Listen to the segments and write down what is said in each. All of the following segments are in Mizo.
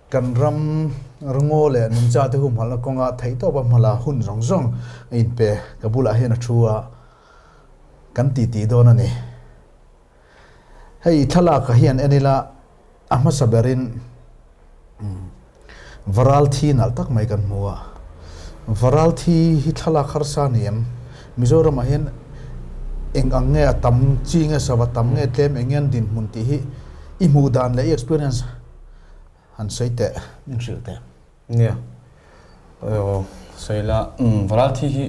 Kan ram ngaw leh nungchate humhalhna kawnga theihtawpa hmala hun zawng zawng a inpe ka bulah hian a thu a, kan titi dawn a ni. Hei thlalakah hian en ila a hmasa berin Varal thi nalh tak mai kan hmu a, Varal thi hi thlalak harsa ni em? Mizoramah hian eng ang nge a tam chi nge sava tam nge tlem eng nge an dinhmun tih hi i hmuh dan leh i experience han sawi teh, min hrilh teh. Nia, aw sawi la, Varal thi hi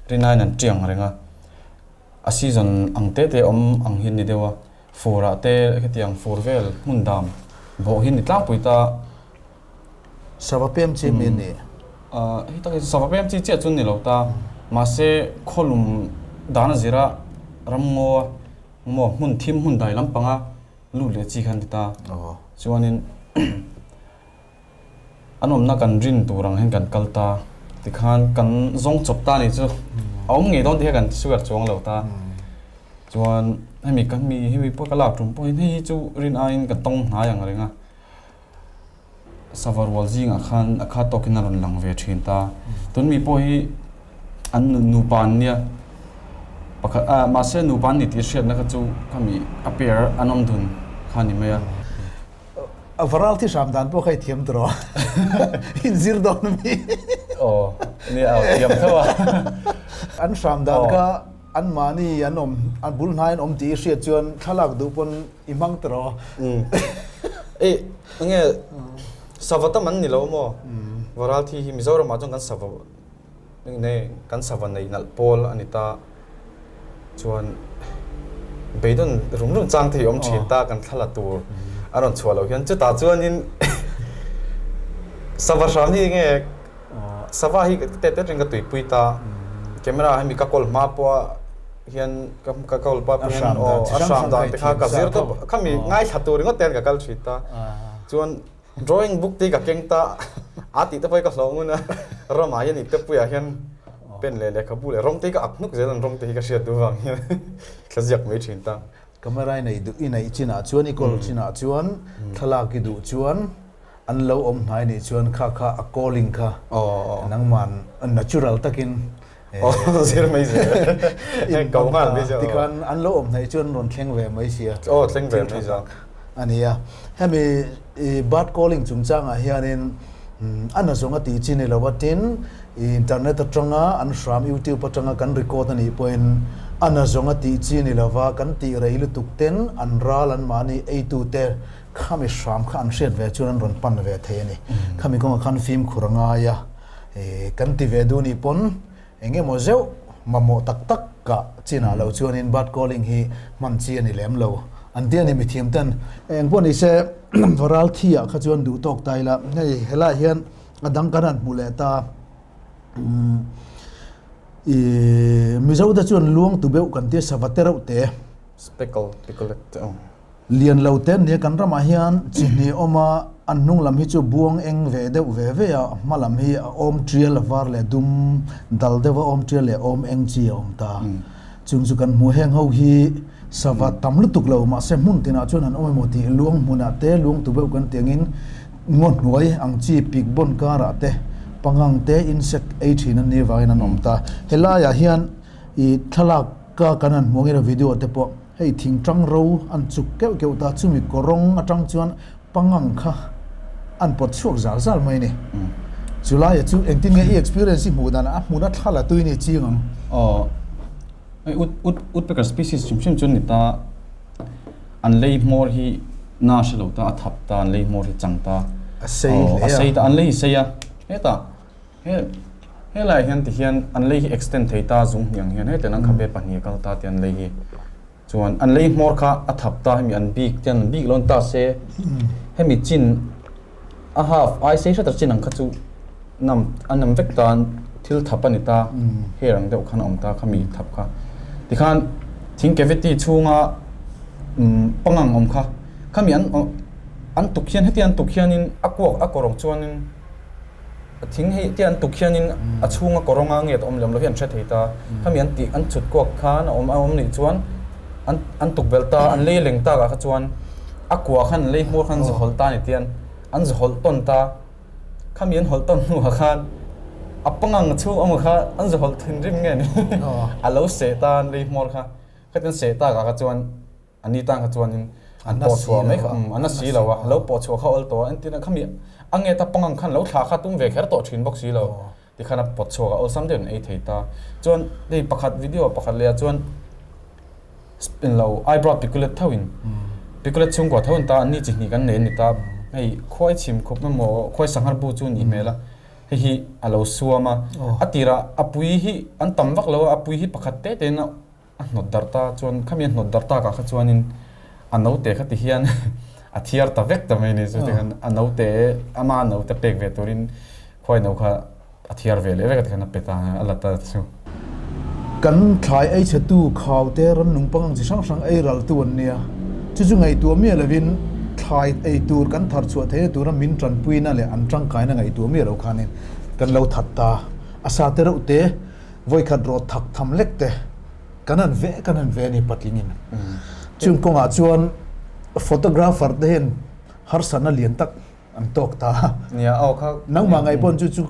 rinaiin an tiang reng a, a season ang te te awm ang hi an ni deuh a, Fur-ah te hetiang fur vel hmun dam bawh hi ni tlangpui ta. Sava pem chi mi ni? Hei tak hi sava pem chi chiah chu ni lo ta. Mahse khawlum dan a zira ramngaw maw hmun thim hmun dai lampanga lut leh chi kha an ti ta. Chuanin An awmna kan rin tur ang hian kan kal ta. Tikhan kan zawng chawp ta ni chu a awm ngei dawn tih kha kan suar chuang lo ta. Chuan hemi kan mi hemi pawh ka lak tum pawhin hei hi chu rin aiin ka tawng hnai ang reng a. Sava rual zingah khan a khat tawkin a rawn lang ve thin ta. Tun mi pawh hi an nupa an nia pakhat ah mahse nupa an ni tih hriatna kha chu khami a pair an awm dun kha a ni mai a. A varal thi hram dan pawh kha i thiam tawh a, in zir dawn a mi. Aw, nia aw thiam tho a. An hram dan kha an mahni an awm, an bul hnai an awm tih i hriat chuan thlalak duh pawn i hmang tawh a. Ei, enge sava tam an ni lo maw? Varal thi hi Mizoramah chuan kan sava Nge kan sava nei nalh pawl a ni ta chuan beidawn rum rum chang te hi awm thin ta kan thla la tur a rawn chhuah loh hian chutah chuanin sava hram hi nge sava hi te te ring ka tuipui ta camera hemi ka kawl hma pawha hian ka kawl pa pawh hian aw a hram dan te kha ka zir tawp khami ngaithla tur ringawt te hian ka kal thin ta chuan Drawing book te hi ka keng ta a tih te pawh hi ka hlawh ngun a, ramah hian ipte puiah hian pen leh lehkhabu leh rawng te hi ka ak hnuk zel an rawng te hi ka hriat duh vang hian thla ziak mai thin ta. Camera i neih duh i neih chinah chuan i kawl chinah chuan thlalak i duh chuan an lo awm hnai nih chuan kha kha a calling kha nangman natural takin Aw zir mai zel. In ko nghal mai zel. Tikhan an lo awm hnaih chuan rawn thleng ve mai sia. Aw thleng ve mai zel. A ni a. Hemi bird calling chungchangah hianin a nazawng a tih chi ni lo a tin internet atanga an hram youtube atanga kan record a nih pawhin a nazawng a tih chi ni lova kan tih rei lutuk ten an ral an mahni eitute khami hram kha an hriat ve chuan an rawn pan ve thei a ni. Khami kawngah khan fimkhur a ngai a. Kan ti ve duh nih pawn eng emaw zeuh mamawh tak tak kah chinah lo chuanin bird calling hi hman chi a ni lem lo an ti a ni mithiam ten. Eng pawh nise varal thi ah kha chuan duh tawk ta ila hei helaiah hian a dang kan han hmu leh ta i Mizo te chuan luang tu beuh kan tia sava te reuh te. Speckle picolet te awm. Lian lo te nia kan ramah hian chi hnih a awm a, an hnung lam hi chu buang eng ve deuh ve ve a, a hma lam hi a awm tial a var leh dum dal deuh a awm tial leh awm eng chi a awm ta. Chung chu kan hmuh heng ho hi sava tam lutuk lo mahse hmun tinah chuan an awm emaw tih luang hmunah te luang tu beuh kan tiangin ngaw hnuai ang chi pik bawn karah te pangang te insect ei thin an nih vangin an awm ta. Helaiah hian i thlalak ka kan han hmuh angin a video te pawh Hei thingtang ro an chuk keuh keuh ta, chumi kawrawng atang chuan pangang kha an pawt chhuak zal zal mai a ni. Chulaia chu engtin nge i experience i hmuh dan a hmun a thla la tui ni ching ang? Aw, hei ut ut woodpecker species hrim hrim chu ni ta, an lei hmawr hi na hre lo ta, a thap ta, an lei hmawr hi chang ta, A sei hle a, a sei ta, an lei hi sei a, hetah he helaiah hian ti hian an lei hi extend thei ta zung hniang hian hetiang an khabe pahnih a kal ta tih an lei hi chuan an lei hmawr kha a thap ta hemi an bik te an bik lo an ta se hemi chin a half ai sei hret a chin ang kha chu nam an nam vek ta thil thap a ni ta hair ang deuh khan a awm ta khami thap kha tikhan thing cavity chhunga pangang awm kha khami an an tuk hian hetiang an tuk hianin a kuak a kawr ang chuanin Thing hei te an tuk hianin a chhunga kawrawnga nge a awm lem lo hi an hre thei ta. Khami an tih an chhut kuak khan a awm a awm nih chuan an an tuk belh ta, an lei leng takah kha chuan a kua khan an lei hmur khan an zahawl ta ni tian An zu hawlh tawn ta. Khami an hawlh tawn hnuah khan a pangang chhung awm kha an zu hawlh thinrim nge ni a lo seh ta an lei hmawr kha. Khatin seh takah kha chuan a ni tan kha chuanin an pawh chhuah mai kha a na si lo a, lo pawh chhuah kha awl tawh a. Entirna khami a nge ta pangang khan lo thlah kha tum ve kher tawh thin bawk si lo. Tikhan a pawt chhuak a, awlsam deuhin an ei thei ta. Chuan hei pakhat video pakhat leh ah chuan lo eyebrow piculet tho in piculet chhungkua tho in ta an ni chi hnih kan nei a ni ta. Hei khuai chhim khup emaw khuai sanghar bu chu nih hmel a, hei hi a lo suam a. A tirah a pui hi an tam vak lo a, a pui hi pakhat te te in a A hnawt darh ta chuan khami a hnawt darh takah kha chuanin a naute kha ti hian a thiar ta vek ta mai a ni. Chu tikhan a naute ama naute pek ve turin khuai no kha a thiar ve leh vek a tikhan a pe ta a la ta chu. Kan thlai ei chhetu khaute rannung pangang chi hrang hrang ei raltu an nia. Chu chu ngaihtuah miah lovin thlai ei tur kan thar chhuah theihna tura min tanpuina leh an tangkaina ngaihtuah miah lo khanin kan lo that ta. A sa te reuh te Vawikhat rawt thak tham lek te kan han ve kan han ve a ni patlingin. Chung kawngah chuan photographer te hian harsatna lian tak an tawk ta a. Nia, aw kha. Nangmah ngaih pawh chu chu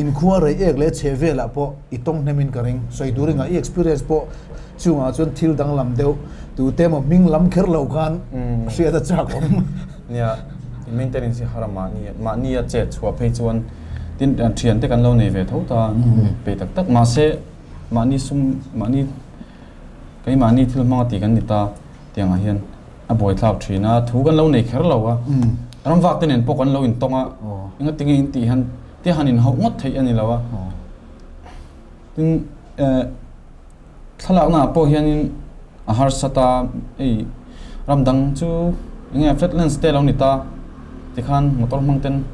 inkhua rei ek leh chhe velah pawh i tawng hnemin ka ring. Sawi tur engah i experience pawh chungah chuan thil danglam deuh tute emaw hming lam kher lo khan hriat a chak awm. Nia, maintenance hi har a mahni mahni a chet chhuah phei chuan Tin, thiante kan lo nei ve tho ta, pe tak tak. Mahse, mahni sum, mahni keimahni thil hmanga tih kan ni ta tiangah hian a buaithlak thin a, thu kan lo nei kher lo a. Ramvak te nen pawh kan lo intawng a, engatinge in tih hian te han inhauh ngawt theih a ni lo a. Tin, Thlalaknaah pawh hianin a harsa ta, hei ram dang chu eng nge flat lens te a lo ni ta tikhan motor hmang ten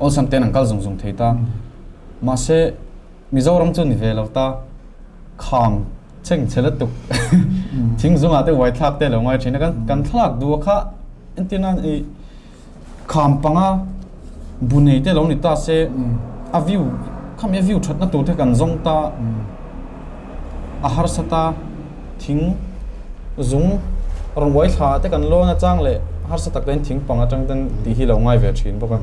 awlsam ten an kal zung zung thei ta. Mahse Mizoram chu ni ve lo ta, kham chheng chhe lutuk thing zungah te uai thlak te a lo ngai thin a, kan thlalak duh a kha entir nan ih Kham panga bu nei te lo ni ta se a view khami a view thatna tur te kan zawng ta a harsa ta thing zung rawn uai thla te kan lawn atang leh harsa tak ten thing pang atang ten tih hi lo ngai ve thin bawk a.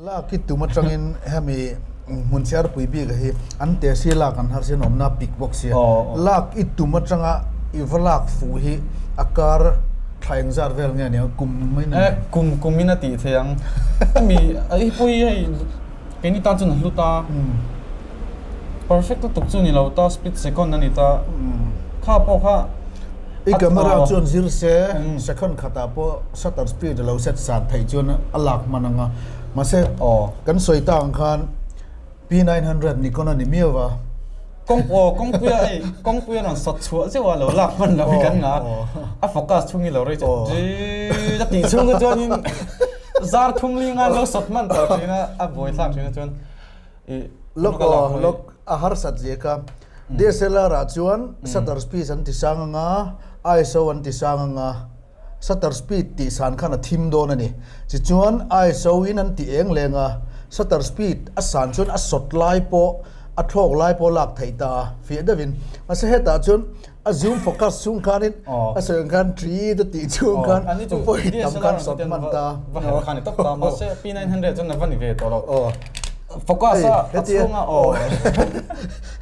Lak i tum atangin hemi hmun chhiarpui bik hi an te si lak an har sin awmna pik bawk sia. Lak i tum atanga i va lak fuh hi a kar thla engzat vel nge aniang kum mai na ni. Kum kum in a tih thei ang. Hemi hei pawh hi hei keini tan chuan a hlu ta. Perfect lutuk chu ni lo ta split second a ni ta. Kha pawh kha I camera chuan zir se second khatah pawh shutter speed a lo set san theih chuan a lak hman ang a. Mahse kan sawi ta ang khan P900 Nikon a ni miau va. Kawng aw kawngpuia hei kawngpuia rawn sawt chhuah zeuh a lo lak hman lo hi kan ngah a. A focus chhung hi lo rei chu a tih chhung kha chuanin zar thum li ngan lo sawt hman tawh thin a a buaithlak thin a chuan Lawk aw, lawk a harsat zia kha. DSLR ah chuan shutter speed an ti sang anga, ISO an ti sang anga, shutter speed tih san khan a thim dawn a ni. Tichuan ISO in an ti eng leng a, shutter speed a san chuan a sawt lai pawh a thlawk lai pawh lak theih ta a, fiah deuhin. Mahse hetah chuan A zoom focus chhung khanin a sawi ang khan tree te tih chhung khan vawi tam khan sawt hman ta. Va herh khan i tawp ta mahse P900 chuan a va ni ve tawh lo. Focus a a chhunga aw.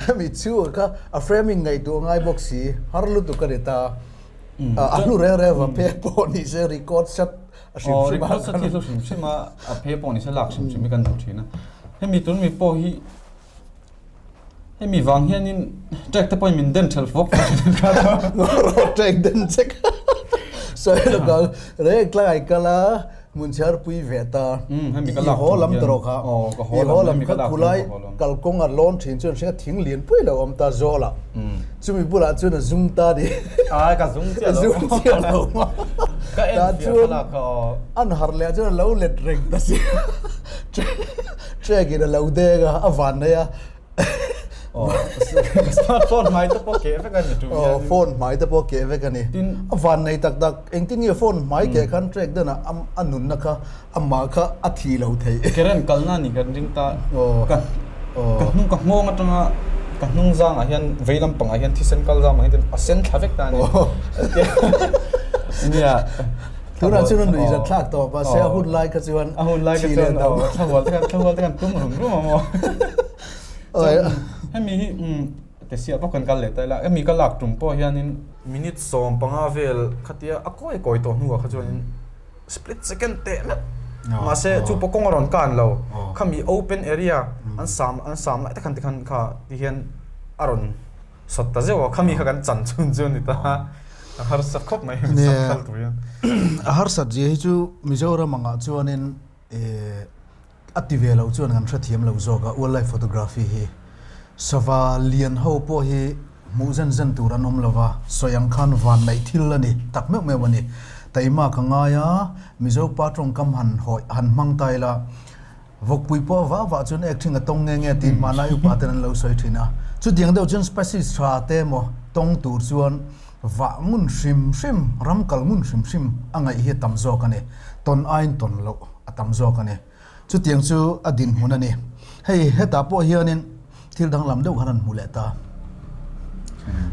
Hemi chhunga kha a framing ngaihtuah ngai bawk si har lutuk a ni ta. A hlu reng reng va phe pawh ni se record set a hrim hrim a. Record set hi a hlu hrim hrim a, a phe pawh ni se lak hrim hrim hi kan duh thin a. Hemi tun mi pawh hi Hemi vang hianin track te pawhin min den ṭhelh fawk fawk thin kha chu. Rawh track den che kha. Sawi lo kal reng tlai kal a hmun chhiar pui ve ta. Hemi ka lak I haw lam ta rawh kha. I haw lam kha khulai kalkawng a lawn thin chuan hringa thing lian pui lo awm ta zawl ah. Chumi bulah chuan a zum ta ni. Ai ka zum chiah lo. A zum chiah lo. Ka en fiah thlalak kha aw. An harh leh chuan a lo let reng ta si. Track in a lo deng a, a van nei a. Ka smartphone hmai te pawh keh vek a ni tum hian. Phone hmai te pawh keh vek a ni. A van nei tak tak engtin nge phone hmai keh khan track danah a nunna kha amah kha a thi lo thei. Current kalna ni kan ring ta. Ka ka hnung ka nghawng atanga ka hnung zangah hian vei lampangah hian thisen kal zam ang hian a sen thla vek ta a ni. Nia. Tunah chuan a nuih zat thlak tawh mahse a hun lai kha chuan a hun lai kha chuan thlahual te khan thlahual te khan tum rum rum a maw. Hemi hi Tesia pawh kan kal leh ta ila hemi ka lak tum pawh hianin minute 15 vel khatia a kawi kawi tawh hnuah kha chuanin split second teh meuh mahse chu pawh kawng a rawn kan lo khami open area an sam an sam lai te khan tikhan kha tihian a rawn sawt ta zeuh a khami kha kan chan chhun chu a ni ta a harsat khawp mai hemi sat kal tur hian. A harsat zia hi chu Mizoram angah chuanin A ti ve lo chuan kan hrethiam lo zawk a, wildlife photography hi sava lian ho pawh hi hmuh zen zen tur an awm lo va, sawi ang khan vanneih thil a ni tak meuh meuh a ni. Taima ka ngai a, Mizo pa tawngkam han hawi han hmang ta ila, vawkpui pawh a vah vah chuan ek ṭhing a tawng nge nge tiin hmanlai upa ten an lo sawi ṭhin a. Chutiang deuh chuan species ṭha te emaw tawng tur chuan vah ngun hrim hrim, ram kal ngun hrim hrim a ngaih hi a tam zawk a ni. Tawn aiin tawn loh. a tam zawk a ni. Chutiang chu a dinhmun a ni. Hei hetah pawh hianin thil danglam deuh khan an hmu leh ta.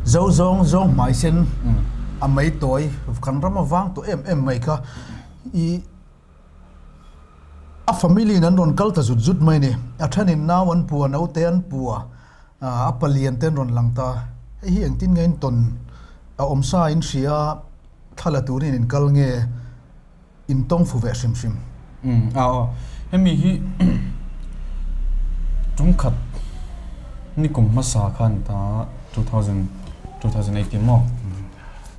Zo zawng zawng hmai sen a mei tawi kan ram a vang tawh em em mai kha i a family in an rawn kal ta zut zut mai a ni. A thenin nau an pu a, naute an pu a, a palian te an rawn lang ta. Hei hi engtin nge in tawn a awmsa in hria thla la turin in kal nge? In tawng fu ve hrim hrim. Umm a aw. Hemi hi tum khat nikum hmasa khan ta 2000 2018 maw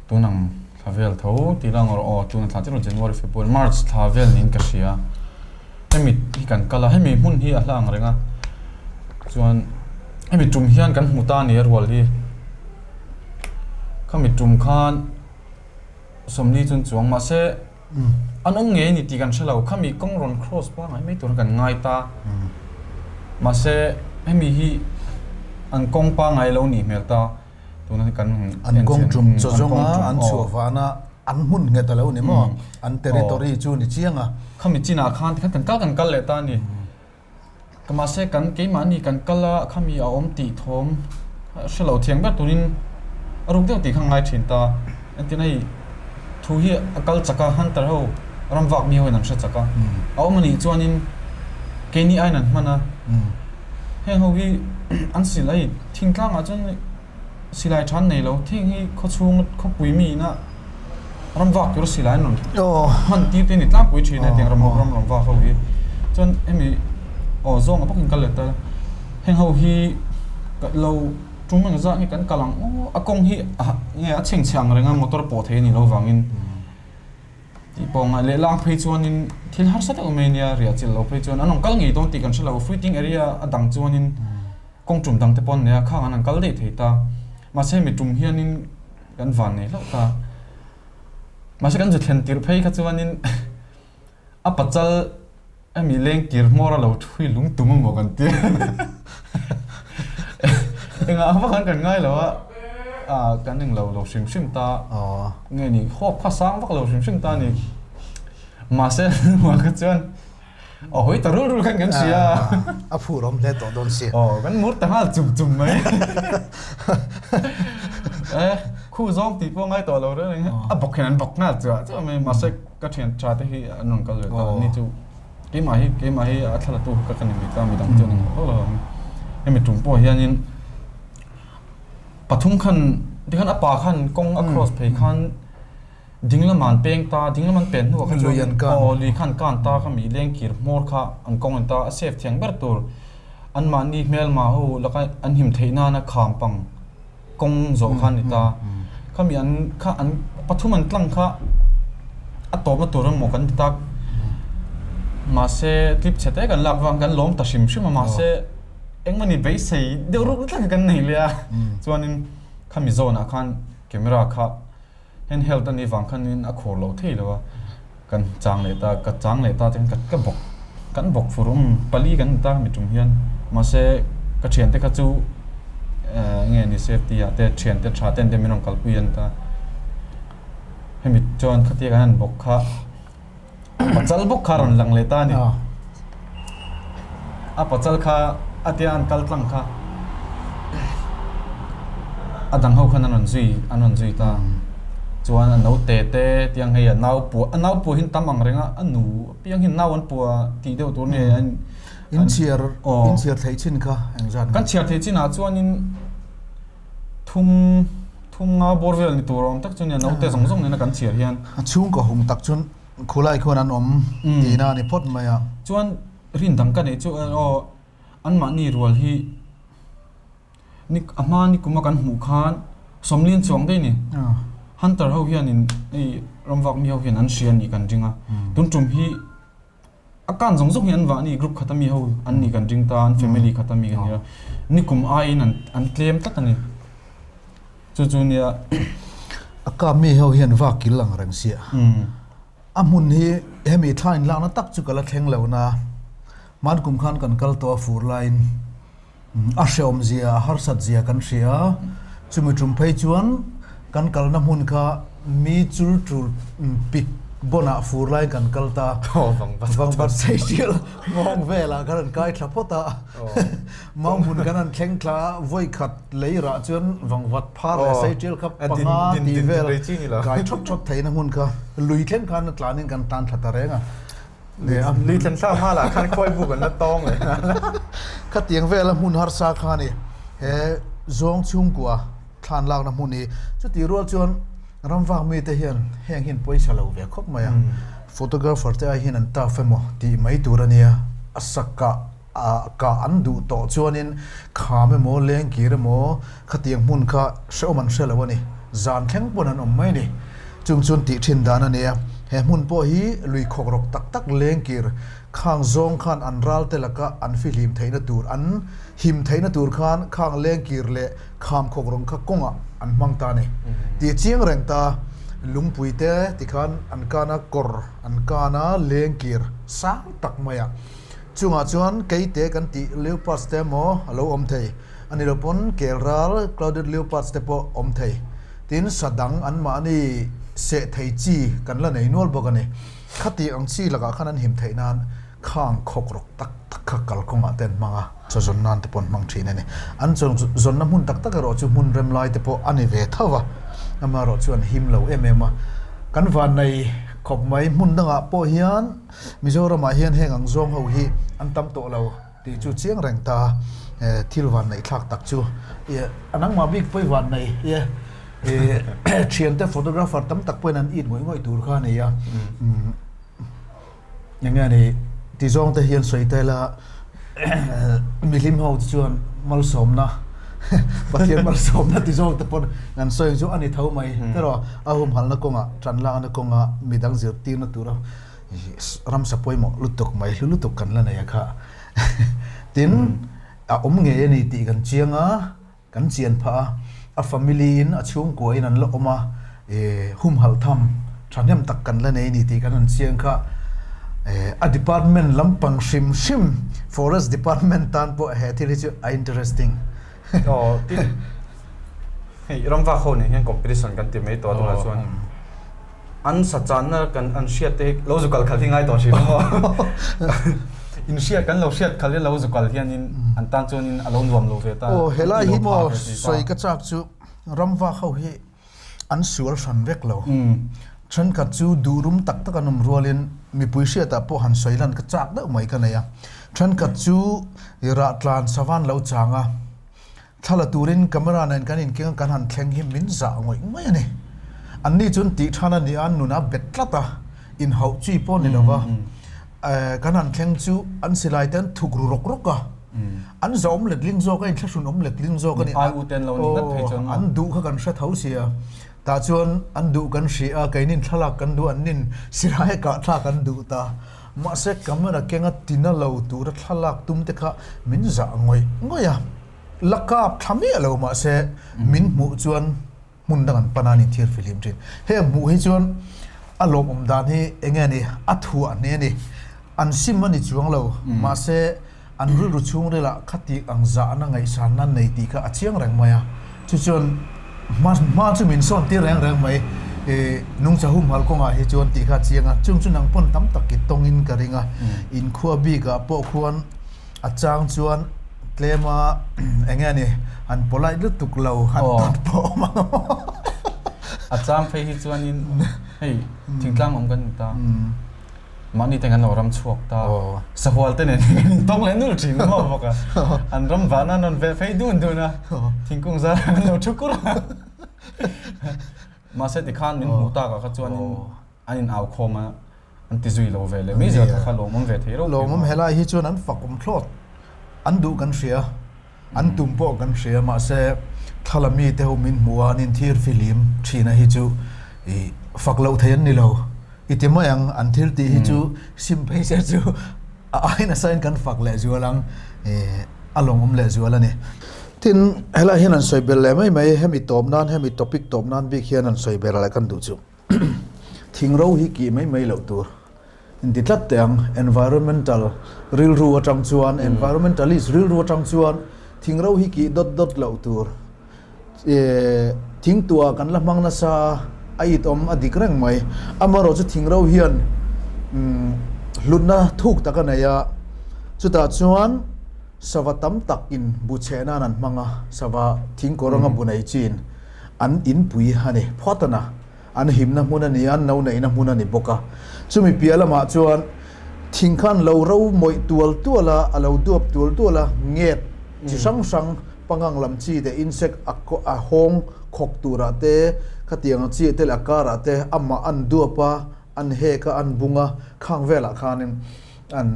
tun ang thla vel tho tih lang rawh aw tun ang thla chiah January February March thla vel niin ka hria. Hemi hi kan kal a hemi hmun hi a hla ang reng a chuan hemi tum hian kan hmu ta a ni a rual hi khami tum khan. 40 chuan chuang mahse an awm ngei a ni tih kan hre lo khami kawng rawn cross pangngai mai tur kan ngai ta mahse hemi hi an kawng pangngai lo nih hmel ta tuna kan an kawng tum chaw zawnga an chhuah vana an hmun nghet a lo ni maw an territory chu ni chiang a khami chinah khan tikhan kan kal kan kal leh ta a ni. Mahse kan keimahni kan kal a, khami a awm tih thawm hre lo thiang ber turin a ruk deuh tih kha ngai thin ta. Engtin hei thu hi a kal chak a, hunter ho ram vak mi hoin an hre chak a. A awm anih chuanin keini aiin an hman a. Heng ho hi an silai thingtlangah chuan Silai tha an nei lo. Thing hi khawchhung khawpui mi ina ram vak tur silai an rawn hman tir te a ni tlangpui thin a hetiang ram ram rawn vak ho hi. Chuan hemi aw zawnga bawkin kal leh ta heng ho hi lo tum eng zat nge kan kal ang aw a kawng hi nge a chhengchhe ang reng a motor pawh thei a nih loh vangin tih pawh a ngaih leh lang phei chuanin thil harsa deuh mai ania riah chilh loh phei chuan an rawn kal ngei dawn tih kan hre lo fruiting area a dang chuanin. Kawng tum dang te pawh an nei a, khang an han kal daih thei ta. Mahse hemi tum hianin kan van nei hlauh ta. Mahse kan zu thlen tirh phei kha chuanin a pachal hemi leng kir hmawr a lo thui lung tum emaw kan ti. Engah vak an kan ngai lo a, ah kan englo lo hrim hrim ta. Nge ni hawk kha sang vak lo hrim hrim ta a ni. Mahse hnuah kha chuan. A hawi ta rul rul khan kan hria. A phur awm hle tawh dawn si. Aw, kan mur ta nghal chum chum mai. Eh, khu zawng tih pawh ngai tawh lo reng reng. A bawk hian an bawk nghal chuah chuah mai. Mahse ka thian tha te hi an rawn kal ve ta. Ni chu keimah hi keimah hi a thla latu ka ka ni mai ta midang chu an ni lo lo ang. Hemi tum pawh hianin pathum khan tikhan a pa khan kawng a cross phei khan Ding lama an peng ta, ding lama an pen hnuah kha chuan Lui an kan. Aw, lui kha an kan ta kha mi leng kir hmawr kha an kawng an ta a safe thiang ber tur anmahni hmelma ho laka an him theih nana kham pang kawng zawh kha a ni ta. Khami an kha an pathum an tlang kha a tawpna tur emaw kan ti tak. Mahse clip chhe te kan lak vang kan lawm ta hrim hrim a mahse engmawni beisei deuh ruk tlat kha kan nei leh a. Chuanin khami zawnah khan camera kha Handheld a nih vang khanin a khur lo thei lo a, kan chang leh ta, ka chang leh ta chuan ka bawk, kan bawk fur um pali kan ni ta mi tum hian mahse ka thiante kha chu Nge ni safety ah te thian te tha ten te min rawn kalpui an ta. Hemi chuan khatia kan han bawk kha pachal bawk kha rawn lang leh ta a ni. A pachal kha a tia an kal tlang kha a dang ho khan an rawn zui an rawn zui ta. Chuan a naute te tiang hei a nau pua a nau pua hi an tam ang reng a a nu apiang hian nau an pua tih deuh tur nge an In chhiar in chhiar theih chin kha engzat nge? Kan chhiar theih chinah chuanin thum thum nga bawr vel ni tur awm tak chu nia naute zawng zawng nena kan chhiar hian. A chhungkaw hung tak chuan khulai khuan an awm tihna a ni phawt mai a. Chuan rin dang ka neih chu aw anmahni rual hi Ni a hma ni kuma kan hmuh khan Sawmlian chuang daih ni. Hunter ho hianin hei ramvak mi ho hian an hria anih kan ring a. Tun tum hi a kan zawng zawng hi an vah ni group khata mi ho an nih kan ring ta an family khata mi kan nia. Ni kum aiin an an tlem tlat a ni. Chu chu nia. A kap mi ho hian vak kil ang reng sia. A hmun hi hemi thla inlakna tak chu ka la thleng lo na. Hman kum khan kan kal tawh a fur laiin. A hreawm zia, a harsat zia kan hria a, chumi tum phei chuan kan kalna hmun kha mi chul tul pik bawnah fur laiin kan kal ta. Vangvat Seychelles nghawng velah kan han kai thla phawt a, mau hmun kan han thleng thla a, vawi khat lei rah chuan Vangvat phar leh Seychelles kha panga tih vel kai thawp thawp theihna hmun kha lui thleng khan a tlanin kan tan thla ta reng a. Lui thlen thla hma lah khan khawi buk an la tawng leh nghal a. Khatiang vela hmun harsa kha a ni. He zawng chhungkua thlan lakna hmun hi chutih rual chuan ramvak mite hian heng hian pawisa lo ve khawp mai a. Photographer te ai hian an tough emaw tih mai tur a nia. A sakah a kah an duh tawh chuanin kham emaw lengkir emaw khatiang hmun kha hrehawm an hre lo a ni. Zan thleng pawn an awm mai a ni. Chung chuan tih thin dan a nia. He hmun pawh hi lui khawk rawk tak tak lengkir khang zawng khan an ral te laka an fihlim theihna tur an him theihna tur khan khang lengkir leh kham khawk rawng kha kawngah an hmang ta a ni. Tih chiang reng ta lungpui te tikhan an kana kawr an kana lengkir sang tak mai a. Chungah chuan keite kan tih leopards te emaw a lo awm thei a ni lo pawn kel ral clouded leopards te pawh awm thei. Tin sa dang anmahni seh thei chi kan la nei nual bawk a ni. Khati ang chi lakah khan an him theih nan khang khawk rawk tak tak kha kalkawngah te an hmang a, chaw zawn nan te pawh an hmang thin a ni. An chaw zawnna hmun tak tak erawh chu hmun rem lai te pawh a ni ve tho va, amaherawh chu an him lo em em a. Kan vannei khawp mai hmun dangah pawh hian Mizoramah hian heng ang zawng ho hi an tam tawh lo tih chu chiang reng ta thil van neih thlak tak chu a nangmah bik pawi van nei e thiante photographer tam tak pawhin an it ngawih ngawih tur kha a ni a eng nge ni ti zawng te hian sawi tel a mihlim ho te chuan malsawmna Pathian malsawmna ti zawng te pawn kan sawi chu a ni tho mai erawh a humhalna kawngah tan lakna kawngah midang zirtirna tura ramsa pawimawh lutuk mai hlu lutuk kan la nei a kha tin a awm ngei a ni tih kan chiang a kan chian phah a a family in a chhungkua in an la awm a humhalh tham thahnem tak kan la nei a ni tih kan han chiang kha a department lampang hrim hrim forest department tan pawh he thil hi chu a interesting Aw tin hei ramvak ho nen hian competition kan ti mai tawh a tunah chuan an sa channa kan an hriat te hi lo zu kal khalh hi ngai tawh thin maw in hriat kan lo hriat khalh hi lo zu kal hianin an tan chuanin a lo nuam lo ve ta aw helai hi maw sawi ka chak chu ramvak ho hi an sual hran vek lo. Thenkhat chu duhrum tak tak an awm rualin mipui hriatah pawh han sawi lan ka chak deuh mai ka nei a. Thenkhat chu rahtlan savan lo chang a, thla la turin camera nen kan inkeng a kan han thleng hi min zah ngawih ngawih a ni. Anni chuan tih than a ni a, nun a bet tlat a, inhauh chi pawh ni lova kan han thleng chu an silai te an thuk ru rawk rawk a. An zawm letling zawk a, inthlahrun awm letling zawk a ni. Ai u ten lo ni ngat phei chuan maw? An duh kha kan hre tho sia. Tah chuan an duh kan hria a, keinin thlalak kan duh, an nin silai kah thlak an duh ta. Mahse camera kenga tina lo tura thlalak tum te kha min zah ngawih ngawih a. La kap thla miah lo mahse min hmuh chuan hmun dang an pan a ni thir fihlim thin. Heng hmuh hi chuan a lawmawm dan hi eng nge ni a thuah hle a ni. An sim a ni chuang lo mahse An rilru chhungrilah khatik ang zahna ngaihsanna an nei tih kha a chiang reng mai a. Chu chuan hma hma chu min sawn tir reng reng mai. I nungcha humhal kawngah hi chuan tih kha a chiang a. Chung chu nang pawn tam tak i tawngin ka ring a. Inkhua bikah pawh khuan a chang chuan tlema eng nge ni han polite lutuk lo han tawn pawh awm ang maw. A chang phei hi chuanin hei thingtlang awm kan ni ta. Mahni te kan lo ram chhuak ta. Sahual te nen kan intawng leh nul thin maw bawk a. An ram vana an rawn veh phei dun dun a. Thingkung zar an lo thu kur a. Mahse tikhan min hmuh takah kha chuanin an in au khawm a, an ti zui lo ve leh mai zel kha kha lawmawm ve thei reuh. Lawmawm helai hi chuan an fakawm thlawt. An duh kan hria. An tum pawh kan hria mahse thla mite ho min hmu a an inthir fihlim thin a hi chu i fak loh thei an ni lo. I ti mai ang an thil tih hi chu sim phei se chu a ai nasa in kan fak leh zual ang i a lawmawm leh zual a ni. Tin helai hian an sawi belh leh mai mai hemi tawp nan hemi topic tawp nan bik hian an sawi belh leh kan duh chu thingro hi kih mai mai loh tur. Inti tlat teh ang, environmental rilru atang chuan, environmentalist rilru atang chuan thingro hi kih dawt dawt loh tur. Thingtuah kan la hmang nasa a it awm a dik reng mai. Amaherawh chu thingro hian hlutna thuk tak a nei a, chutah chuan sava tam takin bu cheh nan an hmang a, sava thingkawr anga bu nei chin an inpui a ni phawt a na. An himna hmun a ni a, an no neihna hmun a ni bawk a. Chumi piah lamah chuan thing khan lo ro mawih tual tual a, a lo duap tual tual a, nget chi hrang hrang pangang lam chi te insect a a hawng khawk turah te, khatiang ang chi te leh a karah te amah an duap a, an hek a, an bung a, khang velah khanin an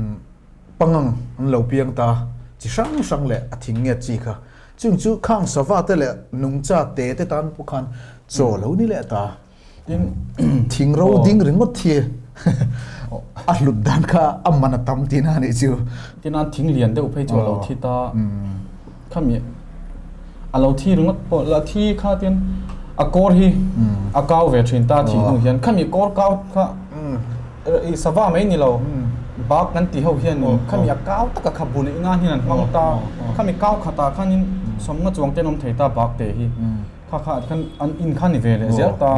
pangang an lo piang ta chi hrang hrang leh a thing nget chi kha. Chung chu khang sava te leh nungcha te te tan pawh khan chaw lo ni leh ta. Tin, thing ro ding ringawt hi a hlut dan kha a man a tam tihna a nih chu. Tin, an thing lian deuh phei chu a lo thi ta. Khami a lo thi ringawt pawh la thi kha tin a kawr hi a kau ve thin ta thih hnu hian khami kawr kau kha I sava mai ni lo, bak kan tih ho hianin khami a kau taka kha bu neih nan hian an hmang ta, khami kau khatah khanin sawmna chuang te an awm thei ta bak te hi, kha kha khan an in kha ni ve leh zel ta,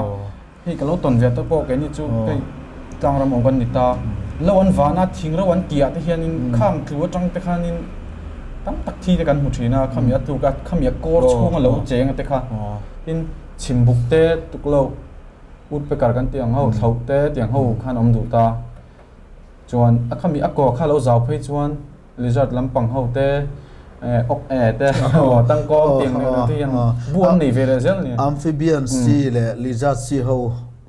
hei ka lo tawn ve te pawh keini chu hei tlang ram awm kan ni ta, lo an van a thing reuh an tih ah te hianin khang tlu atang te khanin tam tak thi te kan hmu thin a, khami a tluk a khami a kawr chhunga lo cheng a te kha, tin chhimbuk te tuklo. Woodpecker kan tih ang ho, thlauh te tiang ho khan awm duh ta. Chuan a khami a kaw kha lo zau phei chuan lizard lampang ho te, awk e te, tangkawng tiang deuh deuh te hian bu an nei ve leh zel a ni. Amphibian chi leh lizard chi ho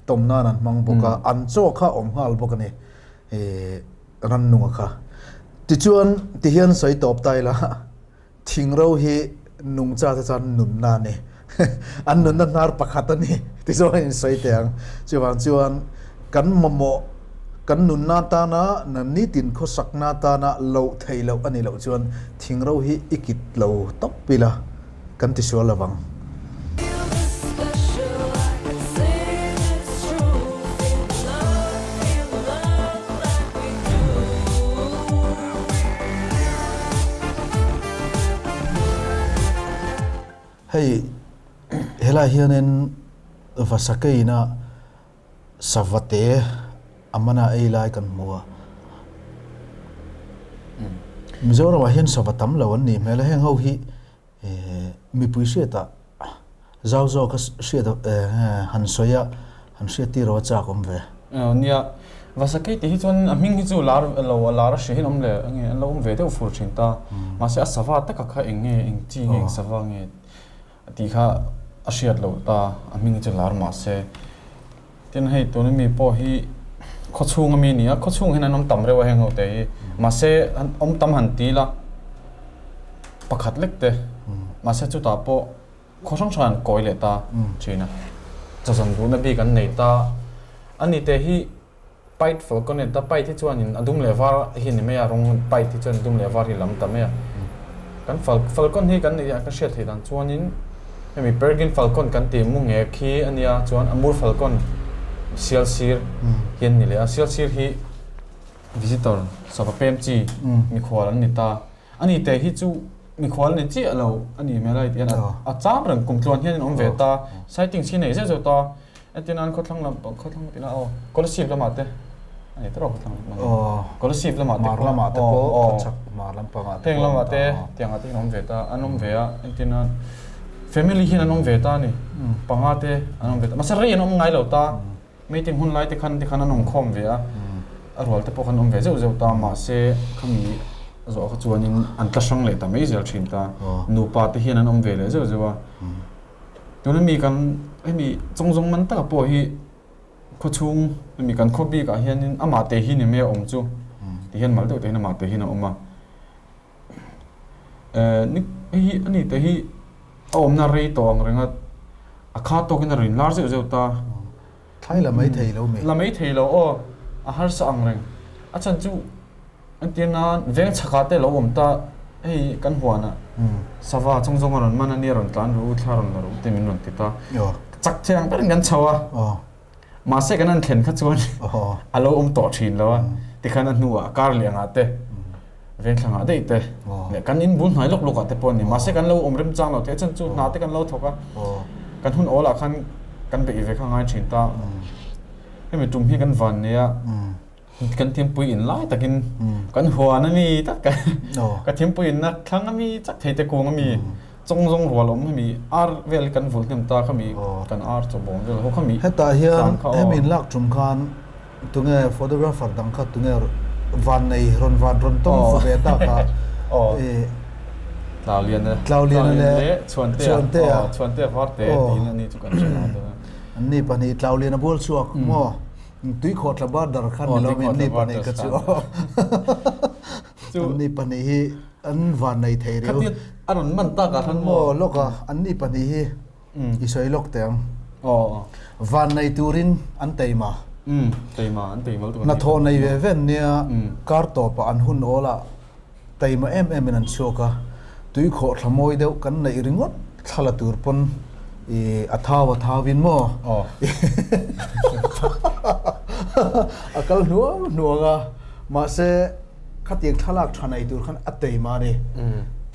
tawm nan an hmang bawk a, an chaw kha awm nghal bawk a ni rannunga kha. Tichuan tihian sawi tawp ta ila. Thingro hi nungcha te chuan nunna a ni. An nunna hnar pakhat a ni ti zawng a insawi teh ang. Chuvang chuan kan mamawh, kan nunna atana na nitin khawsakna atana loh theih loh a nih loh chuan thingro hi i kit lo tawp ila kan tisual lo vang. Hei helai hianin Vasakeina Savate a mana ei lai kan hmu a. Mizoramah hian sava tam lo an nih hmel a, heng ho hi Mipui hriatah zau zawka hriat han sawi a, han hriat tir a chak awm ve. Nia, Vasakei tih hi chuan a hming hi chu lar lo a lar a hria hian awm leh enge an lo awm ve deuh fur thin ta. Mahse a sava taka kha eng nge eng chi nge eng sava nge tih kha a hriat loh ta, a hming hi chu lar mahse. Tin hei tuna mi pawh hi khawchhung ami a ni a, khawchhung hian an awm tam reuh a heng ho te hi. Mahse an awm tam han ti la pakhat lek te mahse chutah pawh khaw hrang hrang an kawi leh ta thin a. Chawzan duhna bik an nei ta. Ani te hi Pied falconet a pied hi chuanin a dum leh var hi a ni mai a, rawng pied hi chuan dum leh var hi a lam ta mai a. Kan fal falcon hi kan neih a ka hriat theih dan chuanin hemi peregrine falcon kan tih mu ngek hi a nia chuan amur falcon sial sir hi an ni leh a, sial sir hi visitor sava pem chi mikhual an ni ta. Ani te hi chu mikhual ni chiah lo a ni hmel a heti hian a cham reng kum tluan hian in awm ve ta sightings hi nei zeuh zeuh ta entir nan khawthlang lam khawthlang tina aw Kolasib lamah te a ni tawh khawthlang lamah Kolasib lamah te Hmar lamah te pawh khawchhak hmar lampangah te heng lamah te tiangah te hian awm ve ta an awm ve a entir nan family hian an awm ve ta a ni panga te an awm ve ta mahse rei an awm ngai lo ta. Meeting hun lai te khan tikhan an awmkhawm ve a, a rual te pawh khan awm ve zeuh zeuh ta, mahse khami zawh kha chuanin an tla hrang leh ta mai zel thin ta, nupa te hian an awm ve leh zeuh zeuh a. Tuna mi kan hemi chawngzawng man taka pawh hi khawchhung hemi kan khaw bikah hianin amah te hi ni mai a awm chu ti hian mal deuh te hian amah te hian a awm a. Ni hei hi ani te hi a awmna rei tawh ang reng a, a kha tawkin a rawn lar zeuh zeuh ta. Thlai la mai thei lo mi? La mai thei lo aw, a harsa ang reng. A chhan chu entir nan veng chhakah te lo awm ta, hei kan huanah sava chawng zawng a rawn man a nia rawn tlan ru, thla rawn la ru te min rawn ti ta. Chak thei ang berin kan chho a. Mahse kan han thlen kha chuan a lo awm tawh thin lo a, tikhan a hnuah kar liangah te, vengthlangah daih te leh kan in bul hnai lawk lawkah te pawh a ni. Mahse kan lo awm remchang lo theih a chan chu hna te kan lo thawk a, kan hun awlah khan kan beih ve kha ngai thin ta. Hemi tum hi kan van nei a. Kan thimpui in lai takin kan huan a mi tak ka thimpui in na thlang a mi chak thei te kung a mi chawng zawng rual awm hemi ar vel kan vul hnem ta khami kan ar chaw bawm vel ho khami Hetah hian hemi in lak tum khan tunge photographer dang kha tunge van nei rawn van rawn tawng fu ve ta kha Tlauliana Tlauliana leh Chhuantea Chhuantea Varte tiin ani chu kan hre lo ta. Anni pahnih Tlauliana bual chhuak maw? Tuikhawh tla bar dar khan ni lo min ni pahnih ka chu an ni pahnih hi an van nei thei riau. Khatia a rawn man tak ah khan maw? Aw lawk a, an ni pahnih hi i sawi lawk teh ang. Van nei turin an teima. Teima an teima lutuk. Hnathawh nei ve ve an nia, kar tawpah an hun awl ah Taima em em in an chhuak a, tui khawh thla mawi deuh kan neih ringawt thla la tur pawn i a thau a thau in maw a kal hnuang hnuang a, mahse khatiang thlalak tha nei tur khan a taima a ni.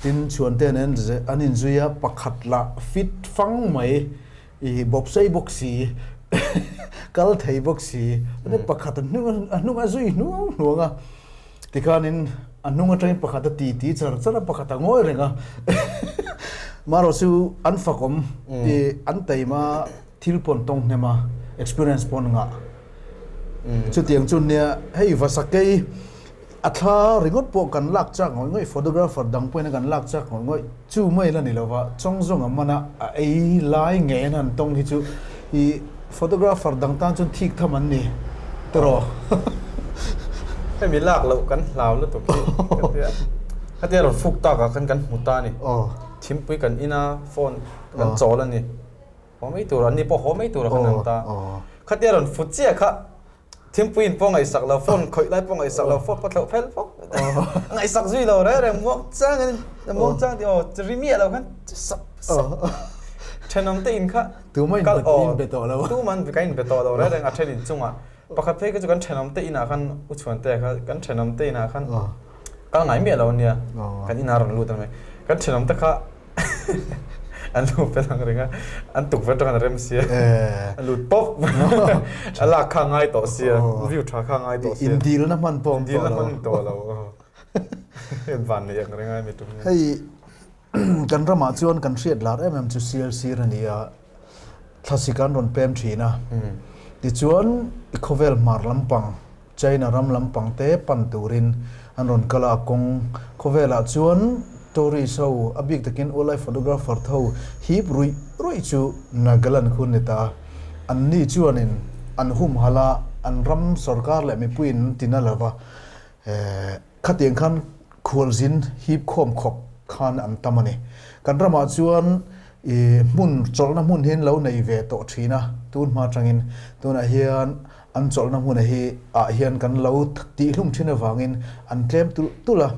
Tin, chhuante nen an inzui a, pakhat lah fit fang mai i bawp sei bawk si kal thei bawk si, pakhat a hnung a zui hnuang hnuang a. Tikhanin a hnung atangin pakhat a ti ti char char a, pakhat a ngawi reng a. Marawh chu an fakawm i an taima thil pawn tawng hnem a, experience pawn ngah. Chutiang chu nia hei Vasakei a thla ringawt pawh kan lak chak ngawih ngawih, photographer dang pawhin a kan lak chak ngawih ngawih chu mai la ni lova, chawng zawng a man a, a ei lai ngei an han tawng hi chu I photographer dang tan chuan thik tham an ni tiraw? Hemi lak loh kan hlau lutuk hi ka tia. Khatia rawn fuk tak ah khan kan hmu ta a ni. Thimpui kan in a, phone kan chawl a ni. Haw mai tur an ni pawh haw mai tur a khan an ta. Khatia rawn fut chiah kha Thingpui in pawh ngaihsak lo, phone khawih lai pawh ngaihsak lo, phone pawh thlauh phel fawk. Ngaihsak zui lo reng reng muang chang in muang chang tih aw ri miah lo khan sap sap. Thenawm te in kha Tuma in in be tawh lo. Tuma in kan in be tawh lo reng reng a then in chungah. Pakhat phei kha chu kan thenawm te inah khan U Chhuantea kha kan thenawm te inah khan kal ngai miah lo ania. Kan inah rawn lut a ni mai. Kan thenawm te kha An lu fel ang reng a, an tukverh atang an rem sia, a lut pawp a lak kha ngai tawh sia, view tha kha ngai tawh sia. Indilna hman pawh awm tawh lo. Indilna hman tawh lo. Van nei ang reng a mi tum hian. Hei kan ramah chuan kan hriat lar em em chu sial sir a ni a, thlasik an rawn pem thin a, tichuan i khawvel hmar lampang China ram lampang te pan turin an rawn kal a, a kawng khawvelah chuan tourist ho, a bik takin wildlife photographer ho hip ruih ruih chu Nagaland khu an ni ta a. Anni chuanin an humhalh a, an ram sorkar leh mipuiin an ti na lova, khatiang khan khualzin hip khawm khawp khan an tam a ni. Kan ramah chuan i hmun chawlhna hmun hi an lo nei ve tawh thin a, tun hma atangin tunah hian An chawlhna hmuna hi ah hian kan lo tihhlum thin avangin an tlem tulh tulh a,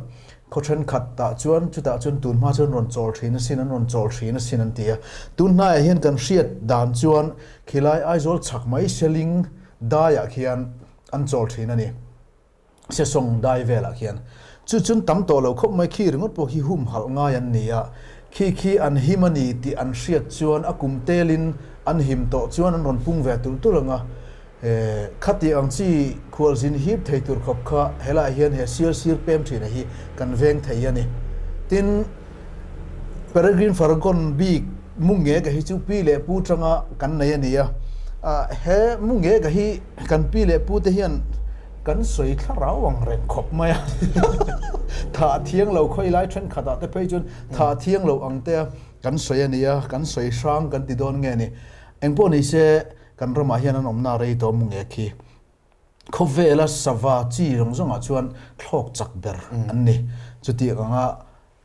khaw thenkhat tah chuan chutah chuan tun hma chuan rawn chawl thin asin, an rawn chawl thin asin an ti a. Tun hnaiah hian kan hriat dan chuan khilai Aizawl chhak mai Seling daiah khian an chawl thin a ni. Sesawng dai velah khian chu chun tam tawh lo khawp mai khi ringawt pawh hi humhalh ngai an ni a, khi khi an him a ni tih an hriat chuan a kum telin an him tawh chuan an rawn pung ve tulh tulh ang a, khati ang chi khualzin hip thei tur khawp kha helaiah hian he sial sir pem thina hi kan veng thei a ni. Tin, Peregrine Falcon bik Mungeka hi chu pi leh pu tanga kan nei a ni a, he Mungeka hi kan pi leh pu te hian Kan sawi thlarau ang reng khawp mai a, thah thiang lo khawi lai thenkhatah te phei chuan thah thiang lo ang te a kan sawi a nia, kan sawi hrang kan ti dawn nge ni. Engpawh ni se kan ramah hian an awmna rei tawh mu nge khi. Khawvela sava chi zawng zawngah chuan thlawk chak ber an ni. Chutiang anga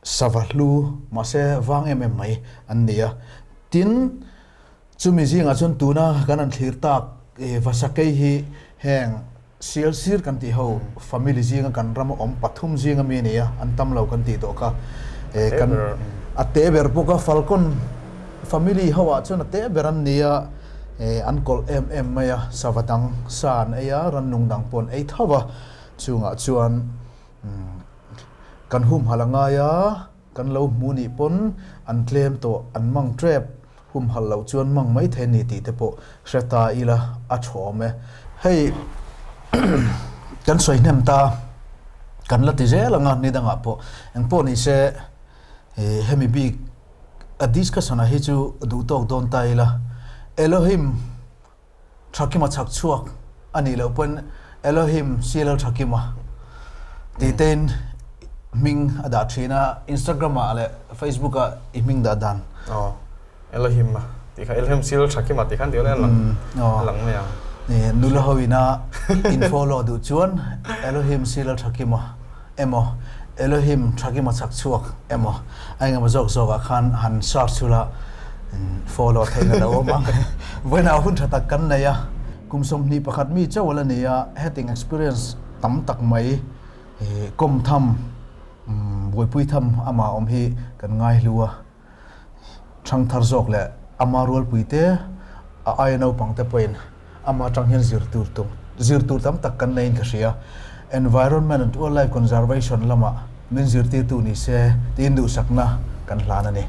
sava hlu mahse vang em em mai an ni a. Tin, chumi zingah chuan tuna kan han thlir tak Vasakei hi heng sial sir kan tih ho family zinga kan rama awm pathum zinga mi a ni a, an tam lo kan tih tawh kha. Kan a te ber bawk a, Falcon family ho ah chuan a te ber an ni a, an kawlh em em mai a, sava dang sa an ei a, rannung dang pawh an ei tho a, chungah chuan Kan humhalh a ngai a, kan lo hmu nih pawn an tlem tawh, an mang tep, humhalh loh chuan mang mai thei a ni tih te pawh hre ta ila a tha awm e. Hei kan sawi hnem ta, kan la ti zel ang a ni dangah pawh engpawh ni se hemi bik a discussion ah hi chu duh tawk dawn ta ila Elohim Thakima chhak chhuak a nih loh pawn Elohim CLL Thakima tih tein hming a dah thin a, Instagram ah leh Facebook ah i hming dah dan. Aw, Elohim a tih kha Elohim CLL Thakima tih khan tih a lang a lang mai ang. Nula ho ina in follow duh chuan Elohim CLL Thakima. emaw Elohim Thakima chak chhuak emaw a engemaw zawk zawkah khan han search ula follow theihna lo awm ang. Vawiinah hun tha tak kan nei a, kum 21 mi chauh ala ni a, heting experience tam tak mai kawm tham, buaipui tham amah awm hi kan ngaihlu a. Thangthar zawk leh ama rualpui te, a aia naupang te pawhin ama atang hian zir tur tum zir tur tam tak kan neiin ka hria. Environment and Wildlife Conservation lamah min zirtirtu ni se tiin duhsakna kan hlan a ni.